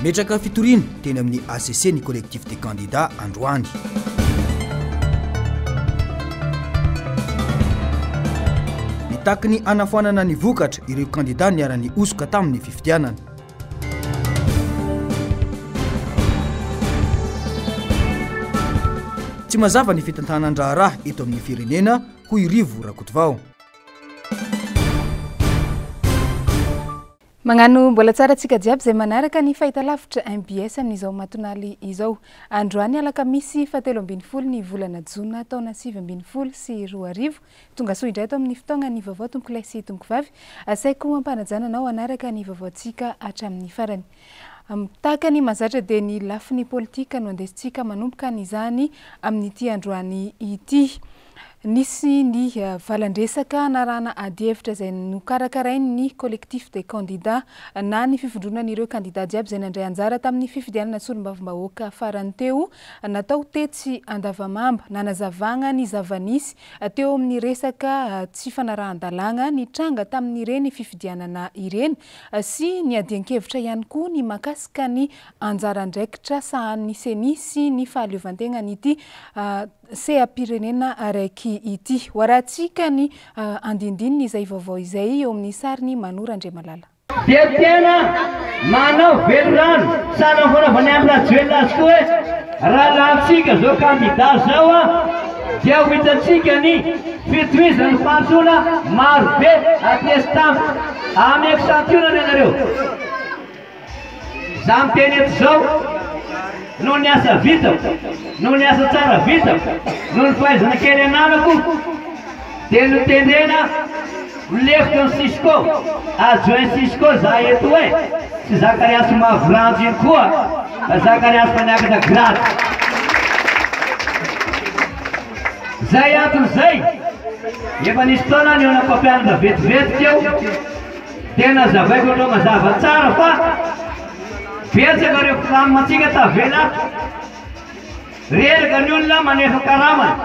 Nametraka fitoriana teny amin'ny hcc ny Collectif des candidats androany. Mitaky ny hanafoanana ny vokatra ireo kandidà niharan'ny hosoka tamin'ny fifidianana. Tsy mazava ny fitantanan-draharaha eto amin'ny firenena, hoy Rivo Rakotovao. Magnano mbola tsara antsika jiaby izay manaraka ny fahitalavitra mbs amin'izao matonaly izao. Androany alakamisy fahatelo ambinifolo ny volana jona taona 2019. Tongasoa indray ato amin'ny fotoagnan'ny vaovao tompokolahy sy tompokovavy. Asaiko ampanajana anao hanaraka ny vaovaontsika hatramin'ny farany. Tahaka ny mahazatra dia ny lafiny politika no andesintsika manomboka an'izany amin'ity androany ity. Nisy ny valan-dresaka narahana adihevitra izay nokarakarain'ny Collectif des candidats na ny fivondronan'ireo kandida jiaby izay nandray anjara tamin'ny fifidianana solombavambahoaka farany teo natao tetsy Andavamamba nanazavagna ny zava-nisy teo amin'ny resaka tsy fanarahan-dalàgna nitranga tamin'ireny fifidianana ireny sy niadian-kevitra ihany koa ny mahakasika ny anjara andraikitra sahanin'ny Ceni sy ny fahaleovantegnan'ity seha-pirenena araiky ity. Ho arahantsika ny andindininy izay vaovao izay eo amin'ny sarin'i Mano Randriamalala. Dia tena manao velirano sahala ny fanaovan'i Andry Rajoelina azy koa hoe raha lanintsika izao kandida izao dia ho hitantsika ny fitohizan'ny fahantrona maro be aty Estampa. Ameko santionany ianareo. Za miteny eto izao, noho ny asa vitako, noho ny asa tsara vitako, noho ny fahaizana kely ananako, dia notendrena ho lefitry ny Cisco, adjoint Cisco za eto e, tsy Zakariasy Mavoranjo iny koa, fa Zakariasy fa niakatra grade. Zay antony zay, efa nisy fotoana nihaona mpampianatra vetivety teo, Tena azavaiko anareo mazava tsara fa betsaka ireo flam antsika tavela ato. Reraka ny olona manefa karamany,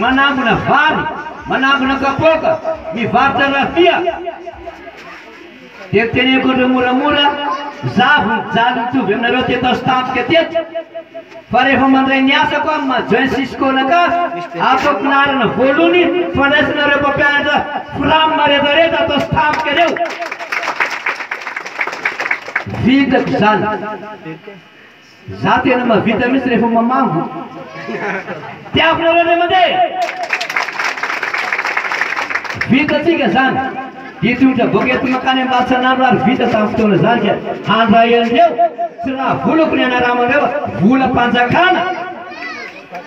manangona vary, manangona kapoaka, mivarotra rafia. Dia teneniko anareo moramora, za vao nijaly mitovy aminareo teto Asotantoka teto. Fa rehefa mandray ny asako amin'ny maha joint cisco anakahy, ataoko laharana voalohany fandraisana ireo mpampianatra fram rehetra rehetra atao stamp ireo. Vitako izany. Za tena mahavita mihitsy rehefa mamango. Tiavinareo indray mandeha e! Vitantsika izany. Hitondra boky eto mankany Ambatsanandro ary vita tamin'ny fotoana izany ka handray an'ireo, tsy raha volako ny anaramanareo fa volam-panjakana.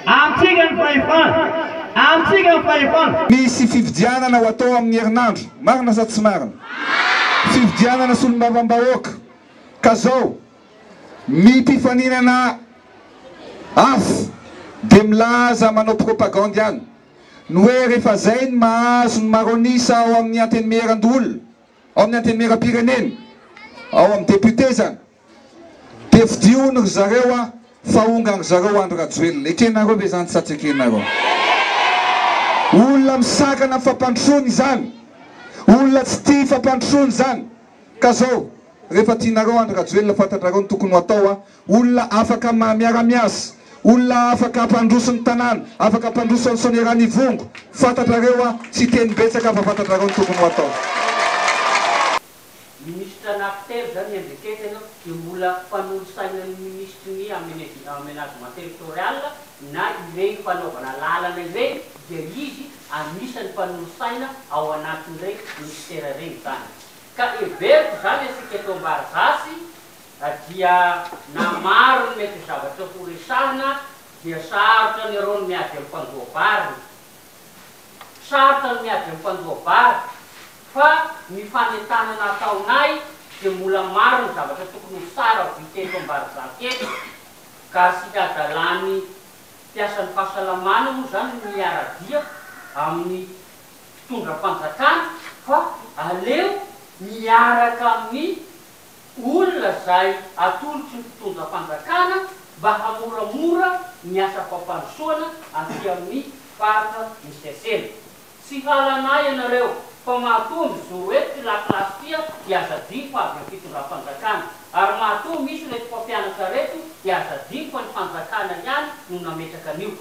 Amintsika ny fahefana, amintsika ny fahefana. Misy fifidianana ho atao amin'ny herinandro, marina sa tsy marina? Fifidianana solombavambahoaka. Ka zao, ny mpifaninana hafa dia milaza manao propagandy ihany. Ny hoe rehefa zay ny mahazo ny maro an'isa ao amin'ny antenimierandoholona, ao amin'ny antenimierampirenena, ao amin'ny député zany, dia fidio hono ry zareo a, fa ongan-dry zareo Andry Rajoelina. Ekenareo ve zany sa tsy ekenareo? Olona misakana ny fampandrosoana izany, olona tsy tia fampandrosoana izany. Ka zao, rehefa tianareo Andry Rajoelina fantatrareo ny tokony ho atao a, Olona afaka miara-miasa, olona afaka hampandroso ny tanàna, afaka hampandroso an'i Soanierana Ivongo, fantatrareo aho, tsy hiteny betsaka fa fantatrareo ny tokony ho atao. Minisitra anankitelo zany iandreketana dia mbola mpanolotsainan'ny minisitry ny amenagement territorial na ireny fanaovana lalana ireny dia izy anisan'ny mpanolotsaina ao anatin'ireny minisitera ireny zany. Ka heveriko zany antsika eto Ambarizasy dia na maro ny mety ho zavatra ho resahina dia sarotra ny reo ny miady amin'ny mpandoa-bary, sarotra ny miady amin'ny mpandoa-bary fa ny fanentanana ataonay dia mbola maro ny zavatra tokony ho tsara vita eto Ambarizaky eto ka asika adalan'ny mpiasan'ny fahasalamana moa izany ny miara-dia amin'ny mpitondra fanjakana fa aleo miaraka amin'ny Olona izay atolotry ny mpitondra fanjakana mba hamoramora ny asa fampandrosoana aty amin'ny faritra misy asena. Tsy halanay ianareo. Fa matoa mijoro eto ty lakilasy ty dia aza adino fa avy am fitondram-panjakana. Ary matoa misy reto mpampianatra reto dia aza adino fa ny fanjakana ihany no nametraka an'io.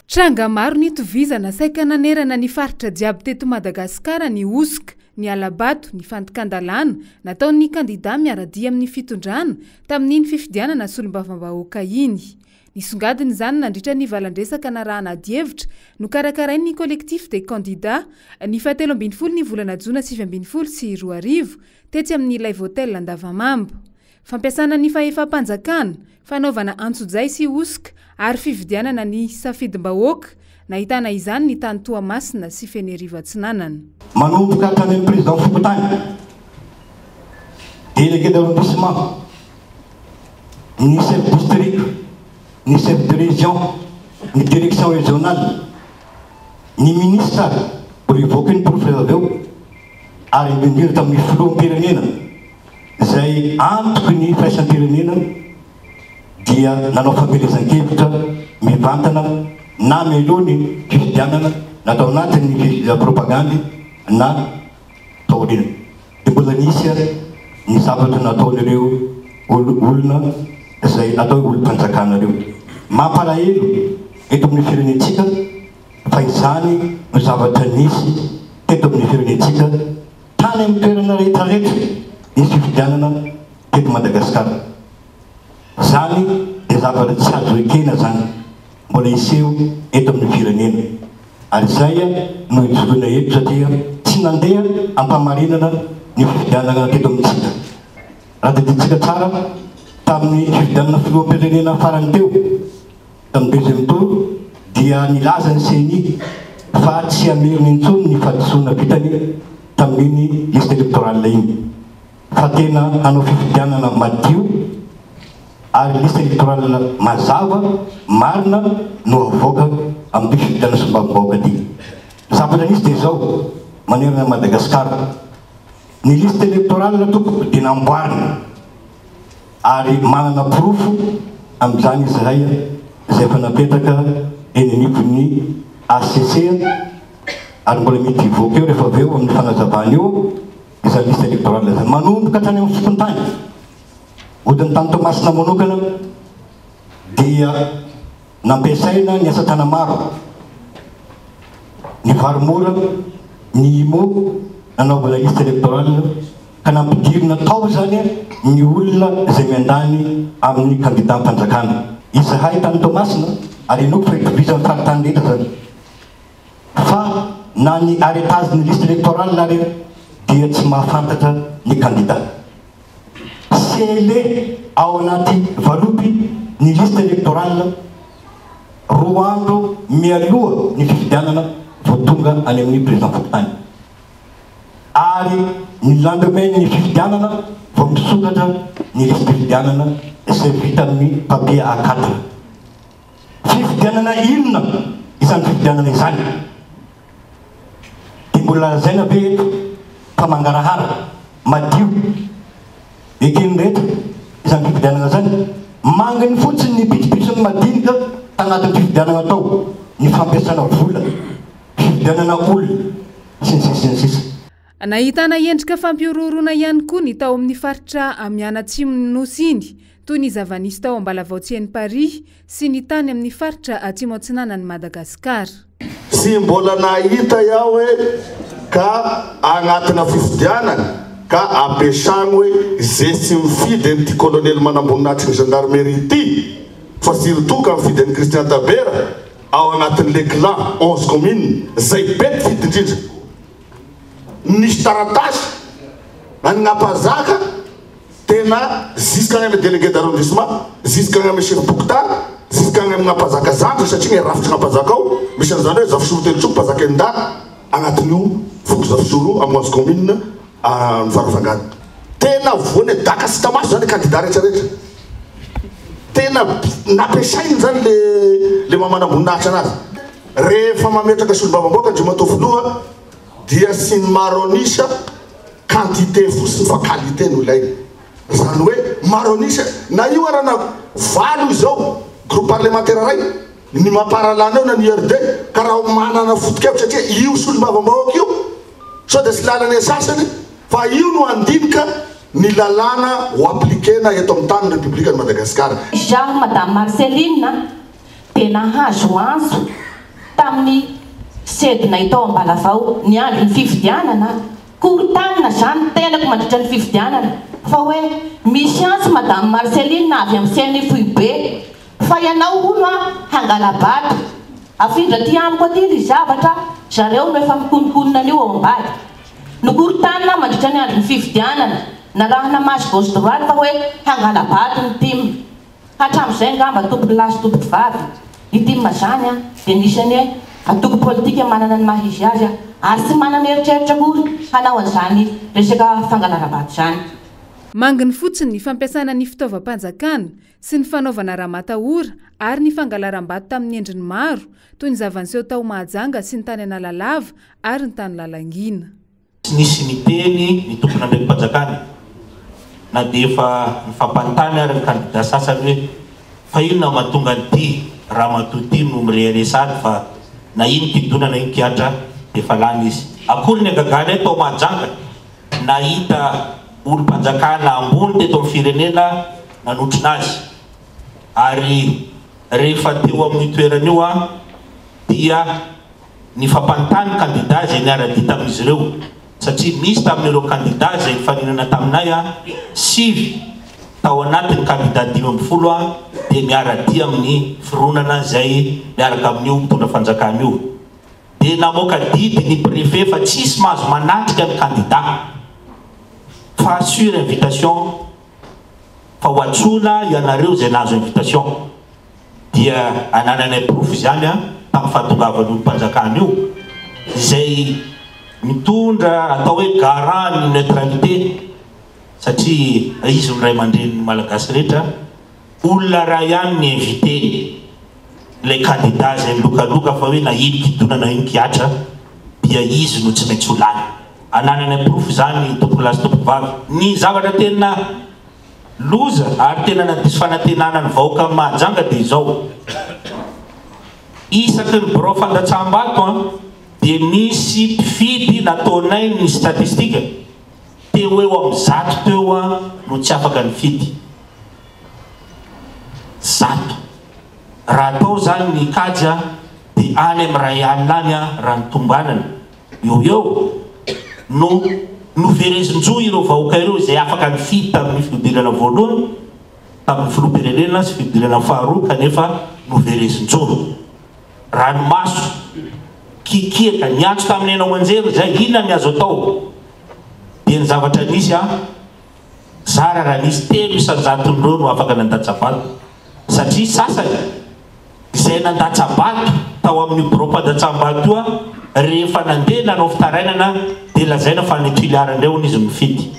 Tranga maro nitovizana saika nanerana ny faritra jiaby teto Madagasikara ny hosoka, ny hala-bato, ny fandikan-dalàna nataon'ny kandidà miara-dia amin'ny fitondrana tamin'iny fifidianana solombavambahoaka iny. Nisongadina izany nandritra ny valan-dresaka narahana adihevitra nokarakarain'ny Collectif des candidats ny fahatelo ambinifolo ny volana jona 2019 tetsy amin'ny Live Hotel Andavamamba. Fampiasana ny fahefam-panjakana, fanaovana antsojay sy hosoka ary fividianana ny safidim-bahoaka, nahitana izany ny tany Toamasina sy Fenerivo Atsinanana. Manomboka hatrany amin'ny président fokontany, délégué d'arrondissement, ny chef district, ny chef de région, ny direction régionale, ny ministre mbola hivoaka iny porofo rehefa avy eo, ary indrindra tamin'ny filoham-pirenena izay antoky ny firaisam-pirenena dia nanao fampielezan-kevitra mivantana na mialoha ny fifidianana na tao anatin'ny propagandy na taoriana. Dia mbola nisy ary ny zavatra nataon'ireo olona izay atao hoe olom-panjakana ireo. Mampalahelo eto amin'ny firenentsika fa izany no zavatra nisy teto amin'ny firenentsika tany amin'ny toerana rehetra rehetra nisy fifidianana teto Madagasikara. Izany dia zavatra tsy azo ekena izany mbola hiseho eto amin'ny firenena. Ary izay no ijoroana eto satria tsy nandeha am-pahamarinana ny fifidianana teto amintsika. Raha tadidintsika tsara, tamin'ny fifidianana filoham-pirenena farany teo, tamin'ny deuxième tour, dia nilaza ny ceni fa tsy hamerina intsony ny fahadisoana vitany tamin'iny liste électorale iny. Fa tena hanao fifidianana madio ary liste électorale mazava, marina no havoaka amin'ity fifidianana solombavambahoaka ity. Ny zavatra nisy dia izao, manerana an'i Madagasikara, ny liste électorale tompoko dia namboarina ary manana porofo amin'izany izahay izay efa napetraka eny anivon'ny HCC ary mbola mety hivoaka eo rehefa avy eo amin'ny fanazavana eo. Izany liste électorale izany. Manomboka hatrany amin'ny fokontany, hodin'ny tany Toamasina manokana dia nampiasaina ny asa tanamaro, ny vary mora, ny IMO nanaovana liste électorale ka nampidirina tao izany ny olona izay miandany amin'ny kandidam-panjakana. Izahay tany Toamasina ary inoako fa itovizan'ny faritany rehetra izany. Fa na ny arretage ny liste electorale ary dia tsy mahafantatra ny candidat. Scellé ao anaty valopy ny liste electorale roa andro mialoha ny fifidianana vao tonga any amin'ny président fokontany. Ary ny lendemain ny fifidianana vao misokatra ny lisi-pifidianana izay vita amin'ny papier A quatre. Fifidianana inona izany fifidianana izany? Dia mbola lazaina ve eto fa mangarahara, madio, eken'ny rehetra izany fifidianana izany? Manginy fotsiny ny pitsopitsony madinika tanatin'ny fifidianana tao, ny fampiasana vola, fividianana olona, sy ny sisa sy ny sisa. Nahitana endrika fampihorohoroana ihany koa ny tao amin'ny faritra mianatsimon'ny Nosy iny, toy ny zava-nisy tao Ambalavao Tsienimparihy sy ny tany amin'ny faritra atsimo atsinanan'i Madagasikara. Tsy mbola nahita iaho hoe ka agnatina fifidianana ka ampiasagny hoe ze tsy mifidy an'ity colonel manamboninahitry ny gendarmerie ity fa surtout ka mifidy an'i Christian Tabera ao agnatin'le clan 11 communes zay be mpifidy indrindra. Nisy taratasy any Napazaka tena jusqu'any amin'ny délégué d'arrondissement, jusqu'any amin'ny chef pokontany, jusqu'any amin'ny Napazaka zandriny satria ny rafitry Napazaka ao misy an'izany hoe Zafisoro Telotsoa Mpazaka Enindahy agnatin'io foko Zafisoro amin'ny onze commune amin'ny Farafangana. Tena voany daka sy tamaso zany candidat rehetra rehetra. Tena nampiasainy zany le le maha manamboninahitra anazy. Rehefa mametraka solombavambahoaka Andriamatoa Filoha dia tsy ny maro an'isa, quantité, fotsiny fa qualité no ilaina. Izany hoe maro an'isa, na io ara na valo izao groupe parlementaire iray, ny Mapar lany eo na ny IRD, ka raha manana foto-kevitra satria io solombavambahoaka io. Sao dia tsy lalana sasany fa io no handinika ny lalàna ho appliquer-na eto amin'ny tanin'ny Repoblikan'i Madagasikara. Izaho Madame Marcelline dia nahazo antso tamin'ny cednay tao Ambalavao ny andron'ny fifidianana, korontanina izany tenako mandritra ny fifidianana fa hoe misy antso Madame Marcelline avy amin'ny ceni foibe fa ianao hono a hangala-bato, afindra aty amiko aty ny zavatra, zareo no efa mikononkonona an'io ao ambadika. Nokorontanina aho mandritra ny andron'ny fifidianana, narahina maso gauche droite fa hoe hangala-bato ny tim. Hatramin'izay angamba tompoko lahy sy tompoko vavy, ny tim izany dia anisan'ny antoko politika manana ny maha izy azy ary tsy manana eritreritra akory hanao an'izany resaka fangalaram-bato izany. Manginy fotsiny ny fampiasana ny fitaovam-panjakana sy ny fanaovana ramatahora ary ny fangalaram-bato tamin'ny endriny maro toy ny zava-niseho tao Mahajanga sy ny tany Analalava ary ny tany Lalangina. Tsy nisy niteny ny tompon'andraiki-panjakana na dia efa nifampanontany ary ny kandida sasany hoe fa inona no mahatonga an'ity ramatoa ity no mirehareha sahady fa na ino kidona na ino kihatra dia efa lany izy. Akory ny hagaganay tao Mahajanga nahita olom-panjakana ambony teto amin'ny firenena nanotrona azy ary rehefa teo amin'io toerana io aho dia nifampanontany kandida izay niara-dia tamin'izy ireo satria nisy tamin'ireo kandida izay nifaninana taminay sivy tao anatin'ny kandida 15 dia miara-dia amin'ny fironana izay miaraka amin'io mpitondra fanjakana io. Dia namoaka didy ny préfet fa tsisy mahazo manatrika ny kandida fa sur invitation fa ho antsoina ianareo izay nahazo invitation. Dia anananay porofo izany tamin'ny fahatongavan'io olom-panjakana io izay mitondra atao hoe garant ny neutralité satria izy no ray aman-drenin'ny Malagasy rehetra, olona iray ihany ny invité-ny, ilay candidat izay milokaloka fa hoe na ino kidona na ino kihatra dia izy no tsy maintsy ho lany. Anananay porofo izany tompokolahy sy tompokovavy. Ny zavatra tena. Loza ary tena nandiso fanantenana ny vahoakan'i Mahajanga dia izao, isaky ny birao fandatsaham-bato an, dia misy mpifidy nataonay ny statistique, teo ho eo amin'ny 100 teo an no tsy afaka nifidy. 100. Raha atao izany ny kajy an, dia any amin'ny 1000 any an raha ny tombanana. Eo ho eo no noverezin-jo ireo vahoaka ireo izay afaka nifidy tamin'ny fihodinana voalohany, tamin'ny filoham-pirenena sy fihodinana faharoa kanefa noverezin-jo. Ranomaso, kikiaka, niantso tamin'ny haino aman-jery izay, inona ny azo atao? Dia ny zavatra nisy an, zara raha nisy 3 isan-jaton'ireo no afaka nandatsa-bato satria sasany, izay nandatsa-bato tao amin'io biraom-pandatsaham-bato io aho, rehefa nandeha nanao fitarainana dia lazaina fa any Toliara indray hono izy mifidy.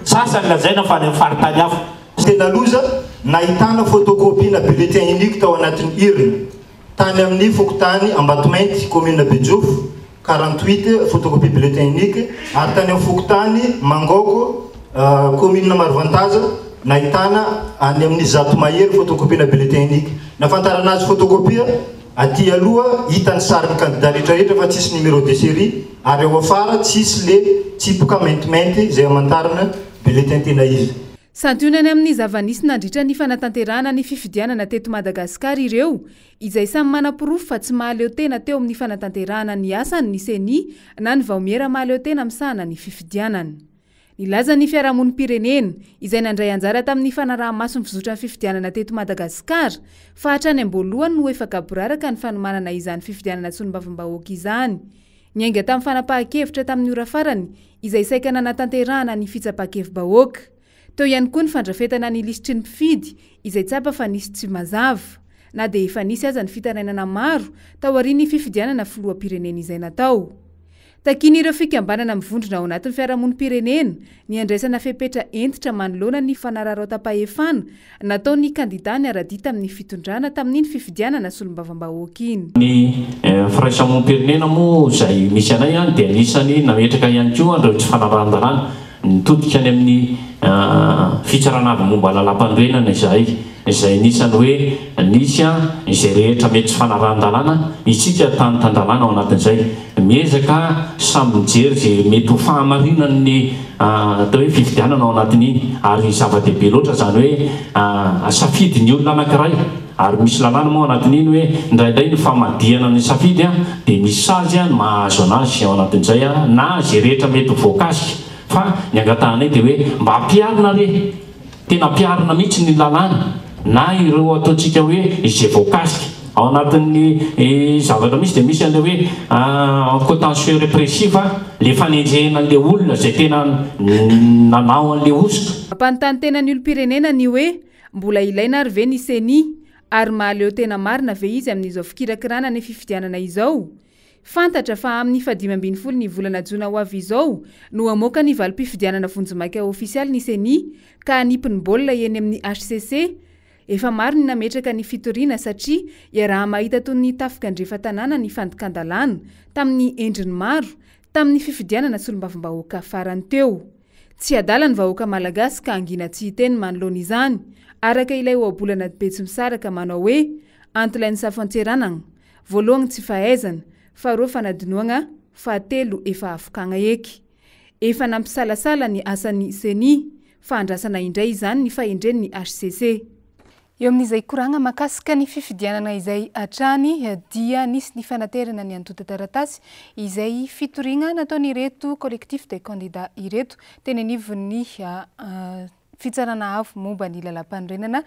Sasany lazaina fa any amin'ny faritany hafa. Tena loza, nahitana photocopie-na bulletin unique tao anatin'ny urne, tany amin'ny fokontany Ambatomainty, commune Bejofo, 48 photocopie bulletin unique, ary tany amin'ny fokontany Mangaoko, commune Marovantaza, nahitana any amin'ny 100 mahery photocopie-na bulletin unique. Nahafantarana azy photocopie, aty aloha hita ny sarin'ny kandida rehetrarehetra fa tsisy numéro de série, ary ao afara tsisy le tsipoka maintimainty izay hamantarana bulletin tena izy. Santionany amin'ny zava-nisy nandritra ny fanatanterahana ny fifidianana teto Madagasikara ireo, izay samy manaporofo fa tsy mahaleo tena teo amin'ny fanatanterahana ny asany ny Ceni na ny vaomiera mahaleo tena misahana ny fifidianana. Nilaza ny fiarahamonim-pirenena, izay nandray anjara tamin'ny fanaraha-maso ny fizotran'ny fifidianana teto Madagasikara, fa hatrany am-boalohany no efa gaboraraka ny fanomanana izany fifidianana solombavambahoaka izany. Niainga tamin'ny fanapahan-kevitra tamin'ny ora farany izay saika nanatanterahana ny fitsapan-kevi-bahoaka. Teo ihany koa ny fandrafetana ny lisitry ny mpifidy izay tsapa fa nisy tsy mazava, na dia efa nisy aza ny fitarainana maro taorian'ny fifidianana filoham-pirenena izay natao. Takian'ireo fikambanana mivondrona ao anatin'ny fiarahamonim-pirenena ny handraisana fepetra hentitra manoloana ny fanararaotam-pahefana nataon'ny kandida niara-dia tamin'ny fitondrana tamin'iny fifidianana solombavambahoaka iny. Ny firaisamonim-pirenena moa izay misy anay dia anisan'ny nametraka ihany koa an'ireo tsy fanarahan-dalàna. Nitodika any amin'ny fitsarana avo momba lalàmpanorenana izahay. izay anisan'ny hoe nisy izay rehetra mety tsy fanarahan-dalàna, isika tany tan-dalàna ao anatin'izay. Miezaka samy mijery izay mety ho fahamarinan'ny atao hoe fifidianana ao anatin'iny ary zava-dehibe loatra izany hoe safidy ny olona anankiray ary misy lalàna moa ao anatin'iny hoe indraindray ny famadihana ny safidy dia misy sazy ny mahazo anazy ao anatin'izay na izay rehetra mety ho voakasika fa ny angatahanay dia hoe mba ampiharina re Tena ampiharina mihitsy ny lalàna na ireo ataontsika hoe izay voakasika. Ao anatin'ny zavatra misy dia misy an'ilay hoe contentieux répressif, ilay fanenjehena an'ilay olona izay tena nanao an'ilay hosoka. Mampanontany tena ny olom-pirenena ny hoe mbola ilaina ary ve ny Ceni ary mahaleo tena marina ve izy amin'izao fikirakirana ny fifidianana izao? Fantatra fa amin'ny fahadimy ambin'ny folo ny volana jona ho avy izao no hamoaka ny valim-pifidianana vonjimaika ofisialy ny Ceni ka hanipy ny baolina eny amin'ny hcc. Efa maro ny nametraka ny fitoriana satria iaraha-mahita toy ny tafika andrefan-tanàna ny fandikan-dalàna tamin'ny endriny maro tamin'ny fifidianana solombavambahoaka farany teo. Tsy adala ny vahoaka malagasy ka hangina tsy hiteny manoloana izany, araka ilay ohabolana Betsimisaraka manao hoe Antilain'ny safo an-tseranagna. Voalohagny tsy fahaizana, faharoa fanadinoagna, fahatelo efa afokagna eky. Efa nampisalasala ny asan'ny Ceni, fa andrasana indray izany ny fahendren'ny hcc. Eo amin'izay koragna mahakasika ny fifidianana izay hatrany dia nisy ny fanaterana ny antontan-taratasy izay fitoriagna nataon'ireto Collectif des candidats ireto teny anivon'ny Fitsarana avo momba ny lalàmpanorenana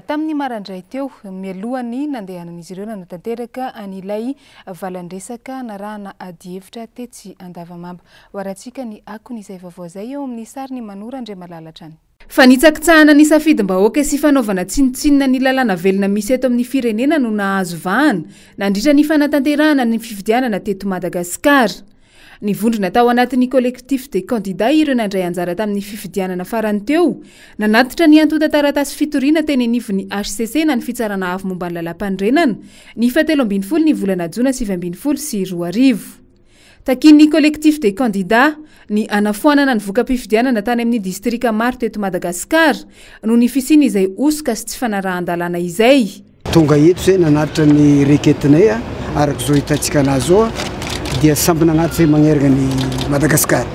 tamin'ny maraindray teo, mialohan'ny nandehanan'izy ireo nanatanteraka an'ilay valan-dresaka narahana adihevitra tetsy Andavamamba. Hoarantsika ny akon'izay vaovao izay eo amin'ny sarin'i Manoro Andriamalala hatrany. Fanitsakitsahana ny safidim-bahoaka sy fanaovana tsinontsinona ny lalàna velona misy eto amin'ny firenena no nahazo vahana nandritra ny fanatanterahana ny fifidianana teto Madagasikara. Nivondrona tao anatin'ny Collectif des candidats ireo nandray anjara tamin'ny fifidianana farany teo, nanatitra ny antontan-taratasy fitoriana teny anivon'ny hcc na ny Fitsarana Avo momba ny Lalàmpanorenana, ny fahatelo ambin'ny folo ny volana jona 2019. Takian'ny Collectif des candidats ny hanafoanana ny voka-pifidianana tany amin'ny distrika maro teto Madagasikara noho ny fisian'izay hosoka sy tsy fanarahan-dalàna izay. Tonga eto izay nanatitra ny requête-nay araka izao hitantsika anazy izao dia samby nanatitra izay magnerigna ny Madagascar.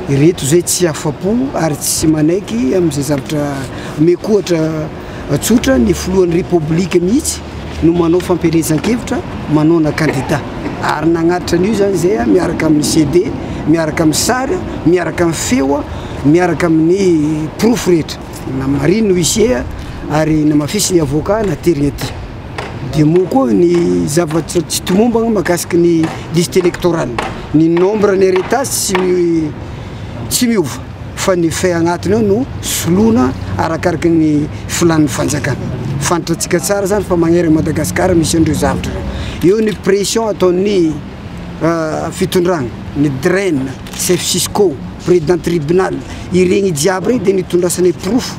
Ireto izay tsy afa-po ary tsy manaiky amin'izay zavatra omeko ohatra tsotra ny filohan'ny Repoblika mihitsy no manao fampielezan-kevitra manaona kandida ary nagnatitra an'io izany izay miaraka amin'ny CD, miaraka amin'ny sary, miaraka amin'ny feo, miaraka amin'ny porofo rehetra. Namariny ny huissier ary namafisiny ny avocat nateriny aty. Dia moa koa ny zavatra tsy tomombagna mahakasiky ny liste électorale. Ny nombre ny arrêtat tsy tsy miova fa ny fait agnatiny ao no soloina arakaraky ny filan'ny fanjakana. Fantatsika tsara zany fa magnerana Madagasikara misy an'ireo zavatra ireo. Eo ny pression ataon'ny fitondragna, ny DREN, chef Cisco, président tribunal, iregny jiaby regny de nitondrasanay porofo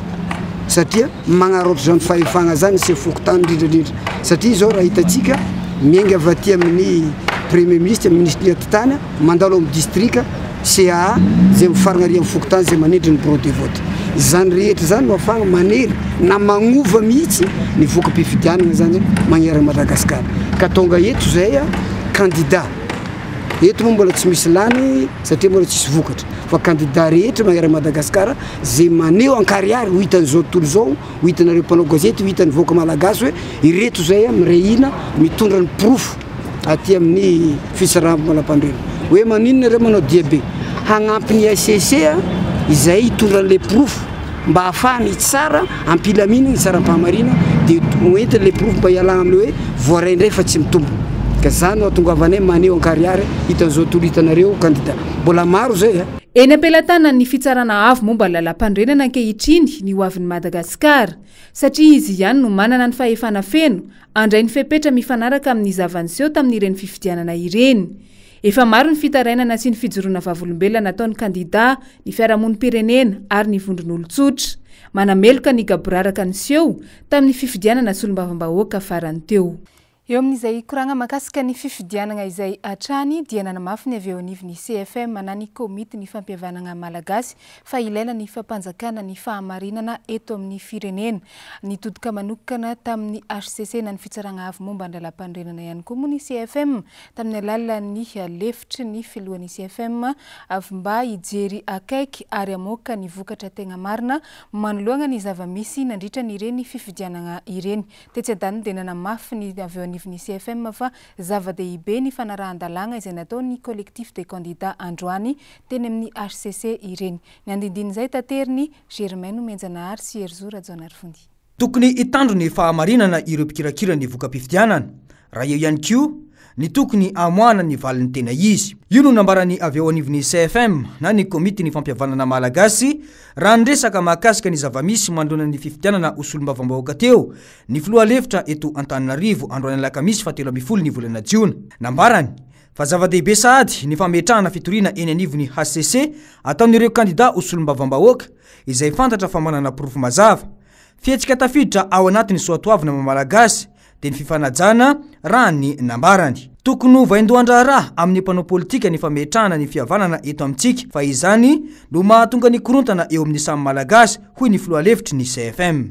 satria magnaraotra zany fahefagna zany chef fokontany indrindra indrindra satria zao raha hitantsika miainga avy aty amin'ny premier ministre, ministre ny atitany mandalo amin'ny district CAA zay mifaragna ary amin'ny fokontany zay manendry ny bureau de vote. Izany rehetra zany no ahafahagna manery na magnova mihitsy ny voka-pifidianana zany magnerana Madagasikara. Ka tonga eto zay candidat eto moa mbola tsy misy lany satria mbola tsisy vokatra fa candidat rehetra magnerana Madagasikara zay maneho ankarihary ho hitan'izao tontolo izao, ho hitanareo mpanao gazety, ho hitan'ny vahoaka malagasy hoe ireto zay mirehina mitondra ny porofo aty amin'ny fitsaram-panampandrena hoe maninona ireo manao diabe hagnampy ny HCC izay hitondra an'ilay porofo mba hahafahany hitsara am-pilaminana hitsara am-pahamarina dia hoentiny ilay porofo mba hialana amin'ilay hoe voaray indray fa tsy mitombina ka zany no hahatongavanay maneho an-karihary hitan'izao tontolo hitanareo kandida mbola maro izay a. Eny am-pelatanan'ny Fitsarana Avo momba ny Lalàmpanorenana ankehitriny ny hoavin'i Madagasikara, satria izy ihany no manana ny fahefana feno handray ny fepetra mifanaraka amin'ny zava-niseho tamin'ireny fifidianana ireny. Efa maro ny fitarainana sy ny fijoroana vavolombelona nataon'ny kandidà, ny fiarahamonim-pirenena ary ny vondron'olon-tsotra. Manameloka ny gaboraraka niseho tamin'ny fifidianana solombavambahoaka farany teo. Eo amin'izay koragna mahakasika ny fifidianana izay hatrany dia nanamafy ny avy eo anivon'ny CFM na ny Komity ny fampihavanana malagasy fa ilaina ny fampanjakana ny fahamarinana eto amin'ny firenena. Nitodika manokana tamin'ny HCC na ny Fitsarana avo momba ny lalàmpanorenana ihany koa moa ny CFM tamin'ny alalan'ny lefitry ny filohan'ny CFM avy mba hijery akaiky ary hamoaka ny vokatra tegna marina manoloana ny zava-misy nandritra ny ireny fifidianana ireny. Tetsy andaniny dia nanamafy ny avy eo anivon'ny CFM fa zava-dehibe ny fanarahan-dalàna izay nataon'ny Collectif des candidats androany teny amin'ny HCC ireny. Ny andindinin'izay taterin'i Germain Nomenjanahary sy Herizo Rajaonarivony. Tokony hitandro ny fahamarinana ireo mpikirakira ny voka-pifidianana, raha eo ihany koa ny tokony hamoahana ny valiny tena izy. Io no nambaran'ny avy eo anivon'ny CFM na ny Komitin'ny Fampihavanana Malagasy raha niresaka mahakasika ny zava-misy manoloana ny fifidianana ho solombavambahoaka teo ny filoha lefitra eto Antananarivo androany alakamisy fahatelo ambin'ny folo ny volana jiona. Nambarany fa zava-dehibe sahady ny fametrahana fitoriana eny anivon'ny HCC ataon'ireo kandida ho solombavambahoaka izay fantatra fa manana porofo mazava. Fihetsika tafiditra ao anatin'ny soatoavina maha Malagasy dia ny fifanajana raha ny nambarany. Tokony ho vaindohan-draharaha amin'ny mpanao politika ny fametrahana ny fihavanana eto amintsika fa izany no mahatonga ny korontana eo amin'ny samy Malagasy, hoy ny filoha lefitry ny CFM.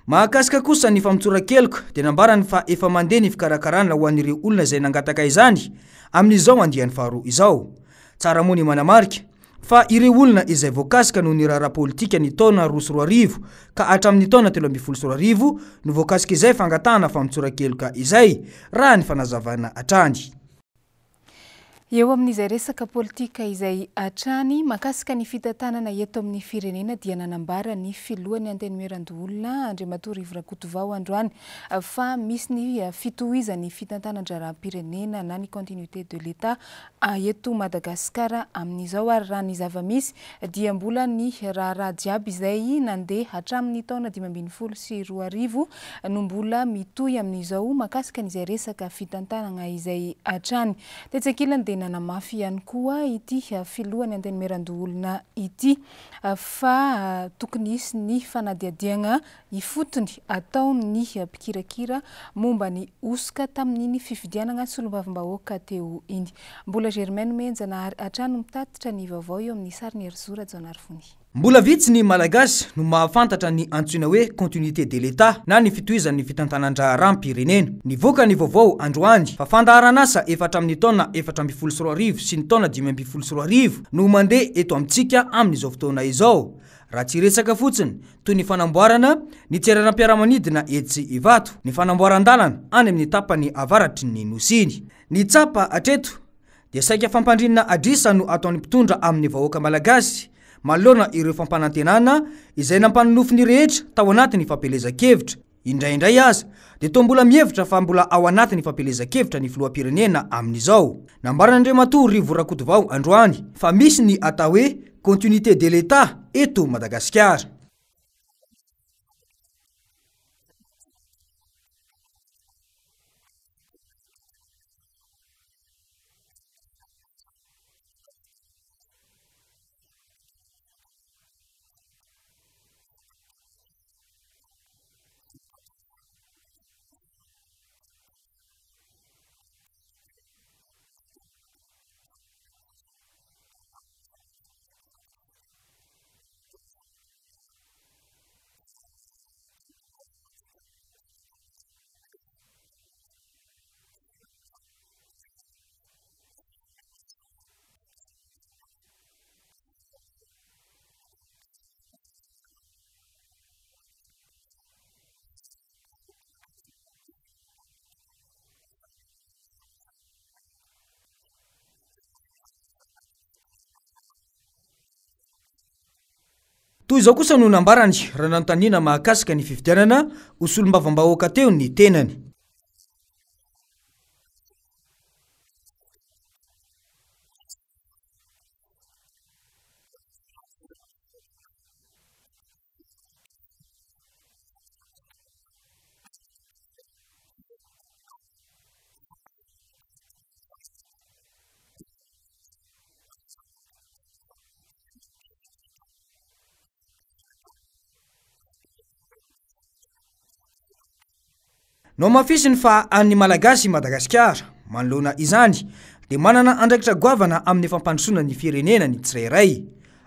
Mahakasika kosa ny famotsoran-keloka dia nambarany fa efa mandeha ny fikarakarana ho an'ireo olona izay nangataka izany amin'izao andiany faharoa izao. Tsara moa ny manamarika fa ireo olona izay voakasika noho ny raharaha politika ny taona 2002 ka hatramin'ny taona 2013 no voakasika izay fangatahana famotsoran-keloka izay, raha ny fanazavana hatrany. Eo amin'izay resaka politika izay hatrany, mahakasika ny fitantanana eto amin'ny firenena dia nanambara ny filohan'ny Antenimierandoholona Andriamatoa Rivo Rakotovao androany fa misy ny fitohizan'ny fitantanan-draharaham-pirenena na ny continuité de l'Etat eto Madagasikara amin'izao ary raha ny zava-misy dia mbola ny raharaha jiaby izay nandeha hatramin'ny taona 2015 no mbola mitohy amin'izao mahakasika an'izay resaka fitantanana izay hatrany. Tetsy ankilany dia nanamafy ihany koa ity filohan'ny Antenimierandoholona ity fa tokony hisy ny fanadihadiana ifotony ataon'ny mpikirakira momba ny hosoka tamin'iny fifidianana solombavambahoaka teo iny. Mbola Germain Nomenjanahary hatrany no mitatitra ny vaovao eo amin'ny sarin'i Herizo Rajaonarivony. Mbola vitsy ny Malagasy no mahafantatra ny antsoina hoe continuité de l'Etat na ny fitohizan'ny fitantanan-draharaham-pirenena. Nivoaka ny vaovao androany fa fandaharan'asa efa hatramin'ny taona 2014 sy ny taona 2015 no mandeha eto amintsika amin'izao fotoana izao. Raha tsy hiresaka fotsiny toy ny fanamboarana ny tseranam-piaramanidina etsy Ivato, ny fanamboaran-dalana any amin'ny tapany avaratry ny Nosy iny. Ny tsapa hatreto dia saika fampandrinana adrisa no ataon'ny mpitondra amin'ny vahoaka malagasy manoloana ireo fampanantenana izay nampanonofy ny rehetra tao anatin'ny fampielezan-kevitra. Indraindray aza dia toa mbola mihevitra fa mbola ao anatin'ny fampielezan-kevitra ny filoham-pirenena amin'izao. Nambaran'Andriamatoa Rivo Rakotovao androany fa misy ny atao hoe continuité de l'Etat eto Madagasikara. Toy izao kosa no nambarany raha nanontaniana mahakasika ny fifidianana ho solombavambahoaka teo ny tenany. Nohamafisiny fa an'ny Malagasy i Madagasikara. Manoloana izany, dia manana andraikitra goavana amin'ny fampandrosoana ny firenena ny tsirairay.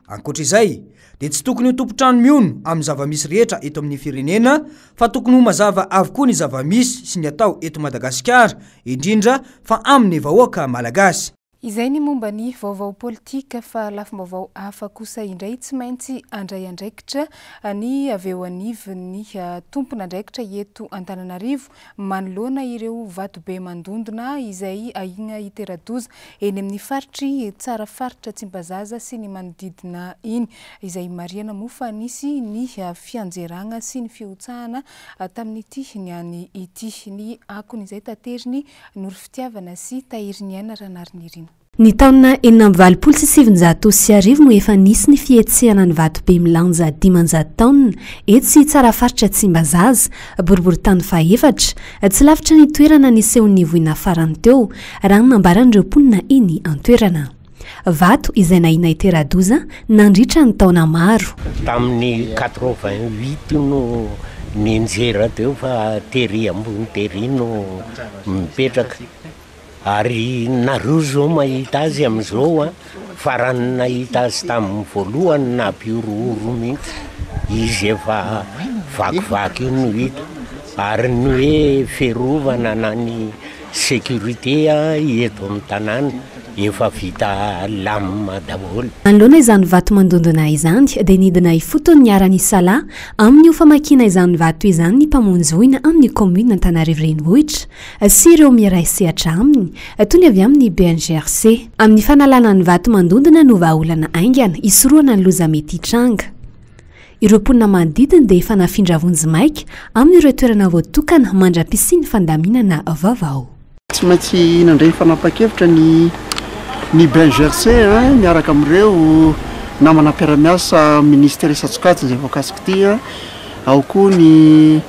Ankoatra izay, dia tsy tokony ho tompon-trano mihono amin'ny zava-misy rehetra eto amin'ny firenena fa tokony ho mazava avokoa ny zava-misy sy ny atao eto Madagasikara, indrindra fa amin'ny vahoaka malagasy. Izay ny momba ny vaovao politika fa lafim-baovao hafa kosa indray tsy maintsy handray andraikitra ny avy eo anivon'ny tompon'andraikitra eto Antananarivo manoloana ireo vatobe mandondona izay ahiana hitera-doza eny amin'ny faritry Tsarafaritra Tsimbazaza sy ny manodidina iny izay marihana moa fa nisy ny fianjerana sy ny fihotsahana tamin'ity niany ity. Ny akon'izay tateriny Noro Fitiavana sy Tahiriniaina Ranarinirina. Ny taona 1986 no efa nisy ny fihetsehana ny vatobe milanja 500 taonina etsy Tsarafaritra Tsimbazaza, boriborintany fahefatra, tsy lavitra ny toerana nisehoan'ny voina farany teo, raha ny nambaran'ireo mponina eny an-toerana. Vato izay nahiana hitera-doza nandritra ny taona maro. Tamin'ny 88 no nianjera teo fa tery ambony tery no mipetraka ary nareo zao mahita azy amin'izao an, fa raha ny nahita azy tamin'ny voalohany nampihorohoro mihitsy, izy efa vakivaky io no hita ary ny hoe fiarovana na ny sécurité eto amin'ny tanàna efa vita lamina daholo. Manoloana izany vato mandondona izany dia nidina ifotony niara-nisalahy amin'io famakiana izany vato izany ny mpamonjy voina amin'ny kaominina Antananarivo Renivohitra sy ireo miray sehatra aminy toy ny avy amin'ny BNGRC. Amin'ny fanalana ny vato mandondona no vahaolana haingana hisorohana ny loza mety hitranga. Ireo mponina manodidina dia efa nafindra vonjimaika amin'ireo toerana voatokana mandra-pisian'ny fandaminana vaovao. Tsy maintsy nandray fanapahan-kevitra ny ny BNGRC miaraka amin'ireo namana mpiara-miasa minisitera isan-tsokajiny izay voakasik'ity, ao koa ny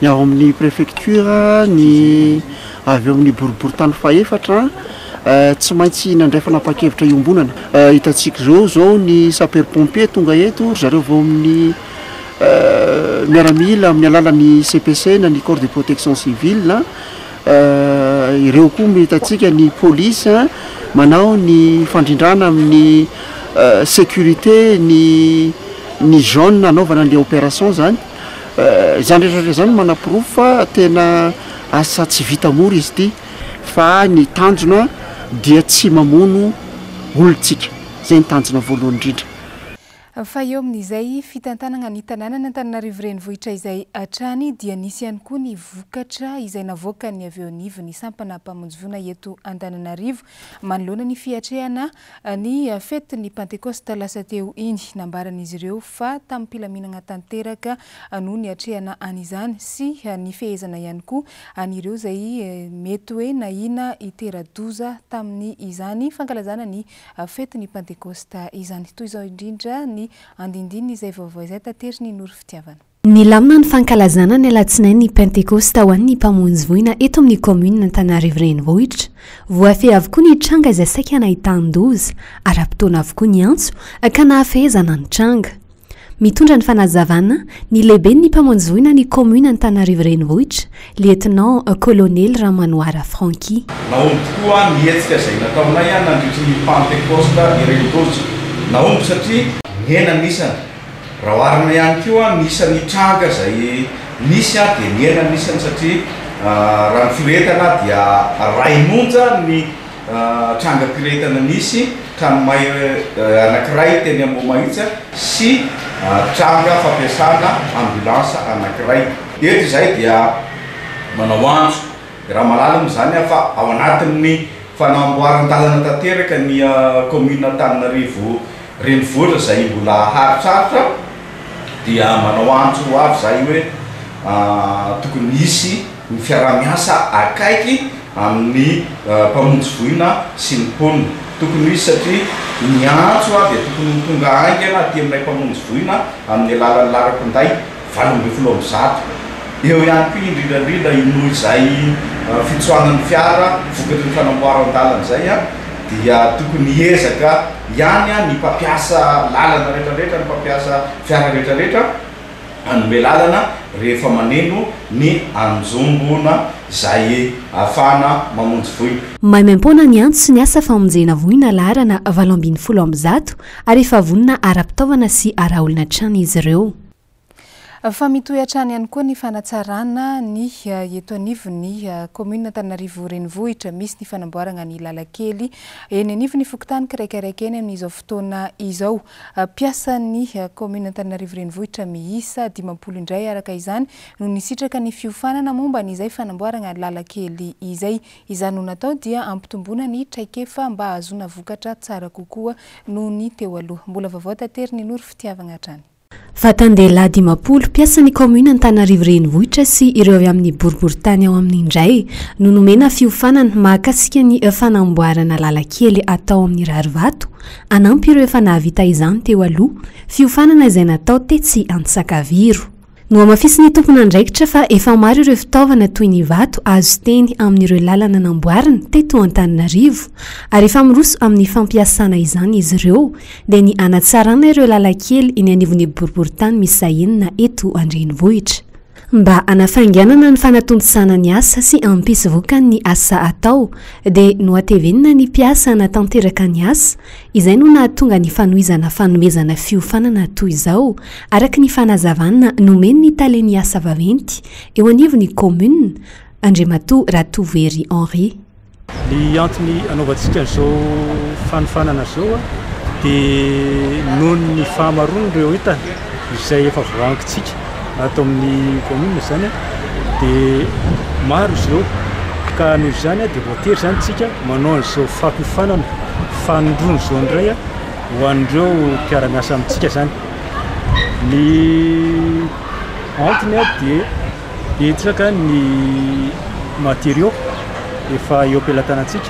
ny ao amin'ny préfecture, ny avy eo amin'ny boriborintany fahefatra, tsy maintsy nandray fanapahan-kevitra iombonana. Hitantsika izao izao ny sapeur pompier tonga eto, ry zareo avy ao amin'ny miaramila amin'ny alalan'ny CPC na ny corps de protection civile, ireo koa hitantsika ny polisy manao ny fandrindrana amin'ny sécurité ny ny zone hanaovana an'ilay opération izany. Izany rehetra rehetra izany manaporofo fa tena asa tsy vita mora izy ity fa ny tanjona dia tsy mamono olon-tsika, izay ny tanjona voalohany indrindra. Fa eo amin'izay fitantanana ny tanànan'Antananarivo Renivohitra izay hatrany dia nisy ihany koa ny vokatra izay navoakan'ny avy eo anivon'ny sampana mpamonjy voina eto Antananarivo manoloana ny fiatrehana Ny fetin'ny Pantekosta lasa teo iny, nambaran'izy ireo fa tamim-pilaminana tanteraka no niatrehana an'izany sy nifehezana ihany koa an'ireo izay mety hoe nahiana hitera-doza tamin'izany fankalazana ny fetin'ny Pantekosta izany. Toy izao indrindra ny andindinin'izay vaovao izay taterin'i Noro Fitiavana. Nilamina ny fankalazana ny alatsinainy Pentekosta ho an'ny mpamonjy voina eto amin'ny kaominina Antananarivo Renivohitra. Voafehy avokoa ny tranga izay saika nahitan-doza. Ara-potoana avokoa ny antso ka nahafehezana ny tranga. Mitondra ny fanazavana ny lehiben'ny mpamonjy voina ny kaominina Antananarivo Renivohitra, Lieutenant Kolonely Ramanoara Francky. Nahomby tokoa ny hetsika izay nataonay nandritry ny Pantekosta Renivohitra. Nahomby satria nihena ny isany. Raha oharina ihany koa ny isan'ny tranga izay nisy dia nihena ny isany satria raha ny firehetana dia iray monja ny trangam-pirehetana nisy, trano may anankiray teny Ambohimahitsy sy tranga fampiasana ambulance anankiray. Eto izahay dia manao antso Raha mahalala moa izany aho fa ao anatin'ny fanamboaran-dalana tanteraka ny kaominina Antananarivo renivohitra izay mbola haritsarotra. Dia manao antso ho avy izahay hoe tokony hisy ny fiaraha-miasa akaiky amin'ny mpamonjy voina sy ny mponina. Tokony ho hisy satria ny antso dia tokony ho tonga haingana aty aminay mpamonjy voina amin'ny alalan'ny laharam-pinday 118. Eo ihany koa indrindra indrindra noho izay fitsoahan'ny fiara vokatry ny fanamboaran-dalana izay dia tokony hiezaka ihany ny mpampiasa lalana rehetra rehetra, ny mpampiasa fiara rehetra rehetra hanome lalana rehefa maneno ny anjombona izay ahafahana mamonjy voina. Maimaimpoana ny antso sy ny asa famonjena voina laharana 118 ary efa vonona ara-pitaovana sy ara-olona hatrany izy ireo. Fa mitohy hatrany ihany koa ny fanatsarana ny eto anivon'ny kaominina Antananarivo Renivohitra. Misy ny fanamboarana ny lalan-kely eny anivon'ny fokontany kiraikaraika eny amin'izao fotoana izao. Mpiasan'ny kaominina Antananarivo Renivohitra miisa 50 indray araka izany no nisitraka ny fiofanana momba an'izay fanamboarana lalan-kely izay. Izany no natao dia hampitomboana ny traikefa mba hahazoana vokatra tsara kokoa noho ny teo aloha. Mbola vaovao taterin'i Noro Fitiavagna hatrany. Vatan-dehilahy 50, mpiasan'ny kaominina Antananarivo Renivohitra sy ireo avy amin'ny boriborintany ao aminy indray no nomena fiofanana mahakasika ny fanamboarana lalan-kely atao amin'ny rarivato, hanampy ireo efa nahavita izany teo aloha, fiofanana izay natao tetsy Antsakaviro. Nohamafisin'ny tompon'andraikitra fa efa maro ireo fitaovana toy ny vato azo teny amin'ireo lalana namboarina teto Antananarivo ary efa miroso amin'ny fampiasana izany izy ireo dia ny hanatsarana ireo lalan-kely eny anivon'ny boriborintany miisa enina eto an-drenivohitra. Mba hanafainganana ny fanatontosana ny asa sy hampisy vokany ny asa atao dia nohatevenina ny mpiasa hanatanteraka ny asa, izay no nahatonga ny fanohizana fanomezana fiofanana toy izao, araka ny fanazavana nomen'ny talen'ny asa vaventy eo anivon'ny kaominina, Andriamatoa Ratovohery Henri. Ny antony anaovantsika an'izao fanofanana izao dia noho ny fahamaroan'ireo entana izay efa voahangintsika ato amin'ny kaominina izany dia maro izy ireo ka noho izany dia voatery izany isika manao an'izao fampiofanana fanindroany izao indray ho an'ireo mpiara-miasa amintsika izany. Ny antony dia betsaka ny matériaux efa eo am-pelatanantsika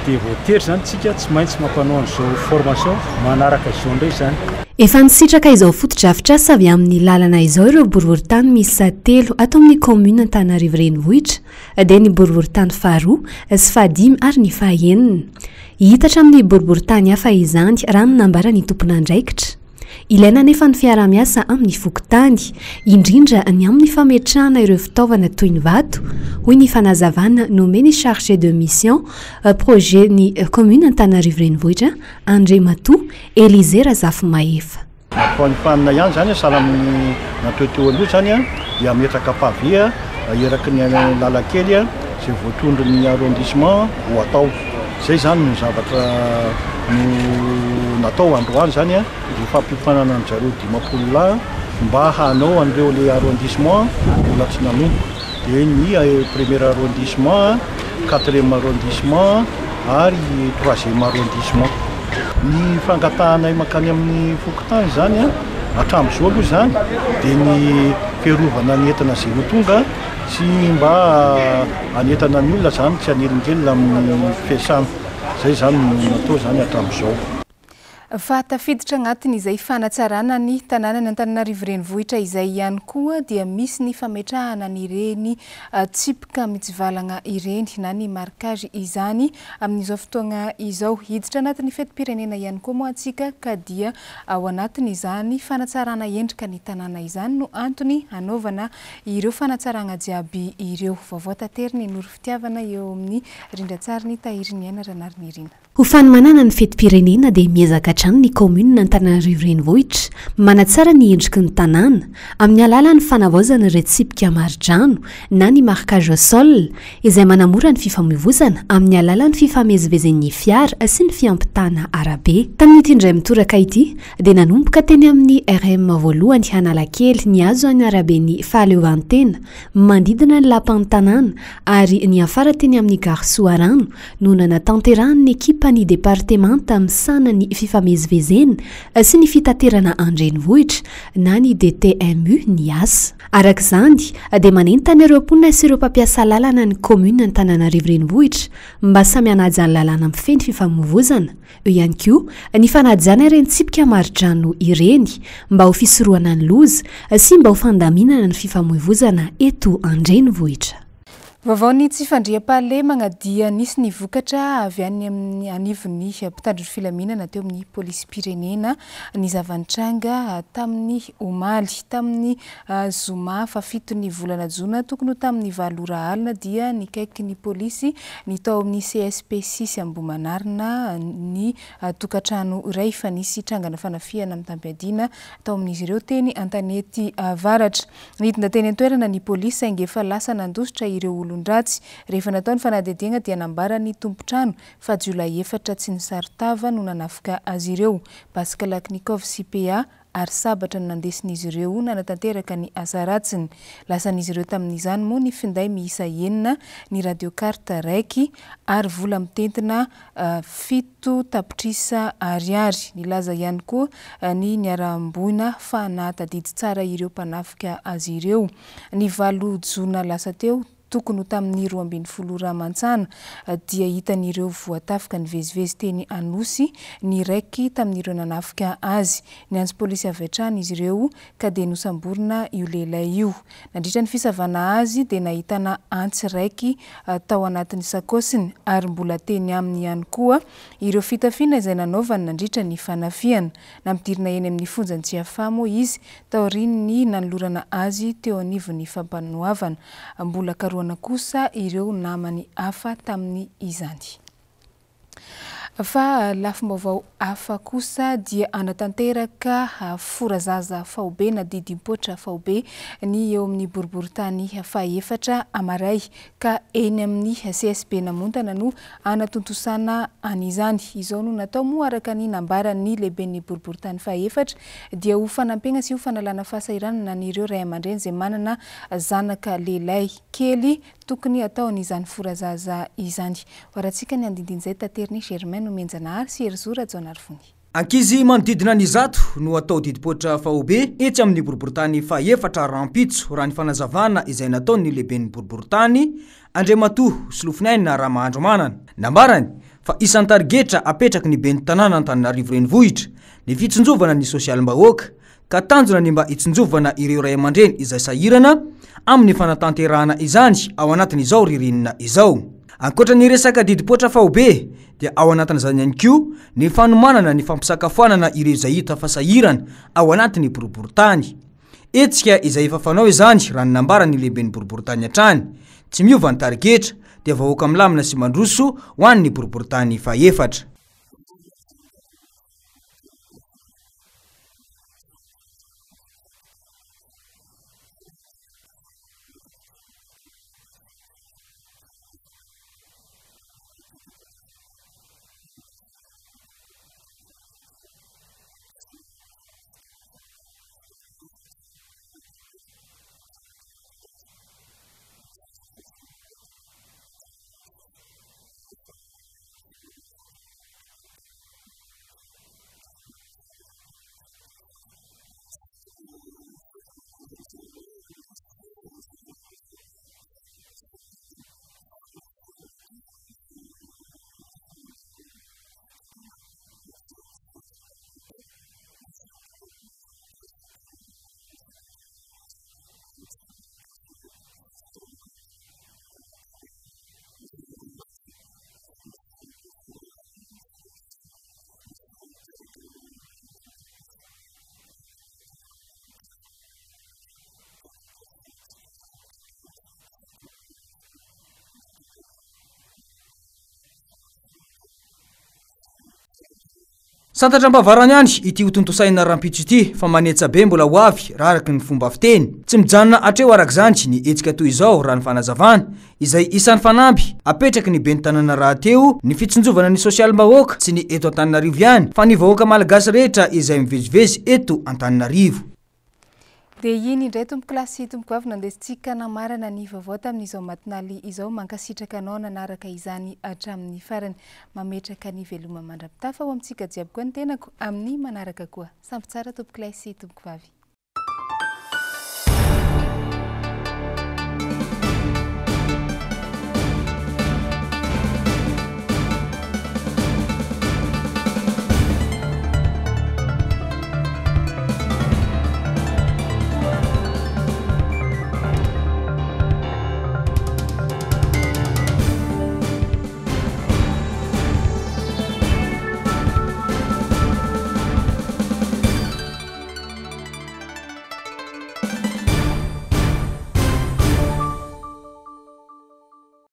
dia voatery izany tsika tsy maintsy mampanao an'izao formation manaraka izao indray izany. Efa nisitraka izao fotodrafitrasa avy amin'ny lalana izao ireo boriborintany miisa telo ato amin'ny kaominina Antananarivo Renivohitra dia ny boriborintany faharoa sy fahadimy ary ny fahaenina. Hihitatra amin'ny boriborintany hafa izany raha ny nambaran'ny tompon'andraikitra. Ilaina anefa ny fiaraha-miasa amin'ny fokontany, indrindra ny amin'ny fametrahana ireo fitaovana toy ny vato, hoy ny fanazavana nomen'ny chargé de mission projet ny commune Antananarivo Renivohitra, Andriamatoa Elysée Razafimahefa. Nampifanina ihany izany sahala amin'ny natao teo aloha izany dia hametraka pavé eraky ny lalan-kely izay voatondron'ny arrondissement ho atao. Izay izany no zavatra no natao androany izany ho fampiofanana an-dry zareo 50 lahy mba hanao an'ireo le arrondissement mbola tsy nanomboka dia ny premier arrondissement, quatrième arrondissement ary troisième arrondissement. Ny fangatahanay mankany amin'ny fokontany izany hatramin'izao aloha izany dia ny fiarovana ny entana izay ho tonga Tsy mba hanentana ny olona zany, tsy hanelingelina amin'ny fiasana. Zay zany no natao zany hatramin'izao. Fa tafiditra agnatin'izay fanatsarana ny tanànan' Antananarivo Renivohitra izay ihany koa dia misy ny fametrahana an'ireny tsipika mitsivalagna ireny na ny marquage izany amin'izao fotoagna izao. Hiditra anatin'ny fetim-pirenena ihany koa moa antsika ka dia ao anatin'izany fanatsarana endrika ny tanàna izany no antony hanaovana Ireo fanatsaragna jiaby ireo. Vaovao taterin'i Noro Fitiavana eo amin'ny rindran-tsarin'i Tahiriniaina Ranarinirina. Ho fanomanana ny fetim-pirenena dia miezaka hatrany ny kaominina Antananarivo Renivohitra manatsara ny endriky ny tanàna amin'ny alalan'ny fanavaozana ireo tsipika mari-drano na ny marquage au sol izay manamora ny fifamoivozana amin'ny alalan'ny fifamezivezen'ny fiara sy ny fiampitana arabe. Tamin'ity indray mitoraka ity dia nanomboka teny amin'ny RM voalohany Analakely nihazo ny araben'ny fahaleovantena manodidina ny lapan'ny tanàna ary niafara teny amin'ny Gare Soarano no nanatanterahan'ny ekipan'ny departemanta misahana ny fifamezivezena. fifamezivezena sy ny fitaterana an-drenivohitra na ny DTMU ny asa. Araka izany dia manentana ireo mponina sy ireo mpampiasa lalana ny kaominina Antananarivo Renivohitra mba samy hanaja ny lalàna mifehy ny fifamoivozana, eo ihany koa ny fanajana ireny tsipika mari-drano ireny mba ho fisorohana ny loza sy mba ho fandaminana ny fifamoivozana eto an-drenivohitra. Vaovao ny tsy fandriampahalemagna dia nisy ny vokatra avy any amin'ny anivon'ny mpitandro ny filaminana teo amin'ny polisim-pirenena ny zava-nitranga tamin'ny omaly. Tamin'ny zoma fahafiton'ny volana jona tokony ho tamin'ny valo ora alina dia nikaiky ny polisy ny tao amin'ny CSP six Ambohimanarina ny tokantrano iray fa nisy trangana fanafihana mitam-piadiana tao amin'izy ireo teny Antanety Avaratra. Nidina teny an-toerana ny polisy saingy efa lasa nandositra ireo olon-dratsy. Rehefa natao ny fanadihadiana dia nambaran'ny tompon-trano fa jiolahy efatra tsy nisaron-tava no nanafika azy ireo. Basy kalachnikov sy PA ary sabatra no nandesin'izy ireo nanatanteraka ny asa ratsiny. Lasan'izy ireo tamin'izany moa ny finday miisa enina, ny radio carte raiky ary vola mitentina 7 tapitrisa ariary. Nilaza ihany koa ny niharam-boina fa nahatadidy tsara ireo mpanafika azy ireo. Ny valo jona lasa teo, tokony ho tamin'ny 12 ora mantsana, dia hitan'ireo voatafika nivezivezy teny Anosy ny raiky tamin'ireo nanafika azy. Niantso polisy avy hatrany izy ireo ka dia nosamborina io lehilahy io. Nandritra ny fisavana azy dia nahitana antsy raiky tao anatin'ny sakaosiny ary mbola teny aminy ihany koa ireo fitafiana izay nanaovany nandritra ny fanafihana. Nampidirina eny amin'ny fonjan'i Tsiafahy moa izy taorian'ny nanolorana azy teo anivon'ny fampanoavana. Mbola karohana kosa ireo namany hafa tamin'izany. Fa lafim-baovao hafa kosa dia hanatanteraka fora zaza faobe na didim-poatra faobe ny eo amin'ny boriborintany fahaefatra Amaray ka eny amin'ny CSB Namontana no hanatontosana an'izany. Izao no natao moa araka ny nambaran'ny lehiben'ny boriborintany fahaefatra dia ho fanampiana sy ho fanalana fahasahiranana an'ireo ray aman-dreny izay manana zanaka lehilahy kely Tokony hatao an'izany fora zaza izany. Hoarantsika ny andindin'izay taterin'i Germain Nomenjanahary sy Herizo Rajaonarivony. Ankizy manodidina ny 100 no hatao didim-poitra faobe etsy amin'ny boriborintany fahefatra rahampitso, raha ny fanazavana izay nataon'ny lehiben'ny boriborintany, Andriamatoa Solofoniaina Ramahandromanana. Nambarany fa isan'ny tarigetra apetraky ny ben'ny tanàna Antananarivo Renivohitra ny fitsinjovana ny sosialim-bahoaka ka tanjona ny mba hitsinjovana ireo ray aman-dreny izay sahirana amin'ny fanatanterahana izany ao anatin'izao ririnina izao. Ankoatra ny resaka didim-poatra faobe dia ao anatin'izany ihany koa ny fanomanana ny fampisakafoanana ireo izay hita fa sahirana ao anatin'ny boriborintany. Hetsika izay efa fanao izany raha ny nambaran'ny lehiben'ny boriborintany hatrany. Tsy miova ny tarigetra dia vahoaka milamina sy mandroso ho an'ny boriborintany fahefatra. Santatra am-bavarano ihany ity hotontosaina rahampitso ity fa manetsa be mbola ho avy raha araka ny fomba fiteny. Tsy mijanona hatreo araka izany ny hetsika toy izao raha ny fanazavana, izay isan'ny fanamby apetraky ny ben'ny tanàna rahateo ny fitsinjovana ny sosialim-bahoaka tsy ny eto Antananarivo ihany fa ny vahoaka malagasy rehetra izay mivezivezy eto Antananarivo. Dia iny indray tompokolahy sy tompokovavy no andesintsika namarana ny vaovao tamin'izao matinaly izao. Mankasitraka anao nanaraka izany hatramin'ny farany. Mametraka ny veloma mandra-pitafa ho amintsika jiaby koa ny tenako amin'ny manaraka koa. Samby tsara tompokolahy sy tompokovavy.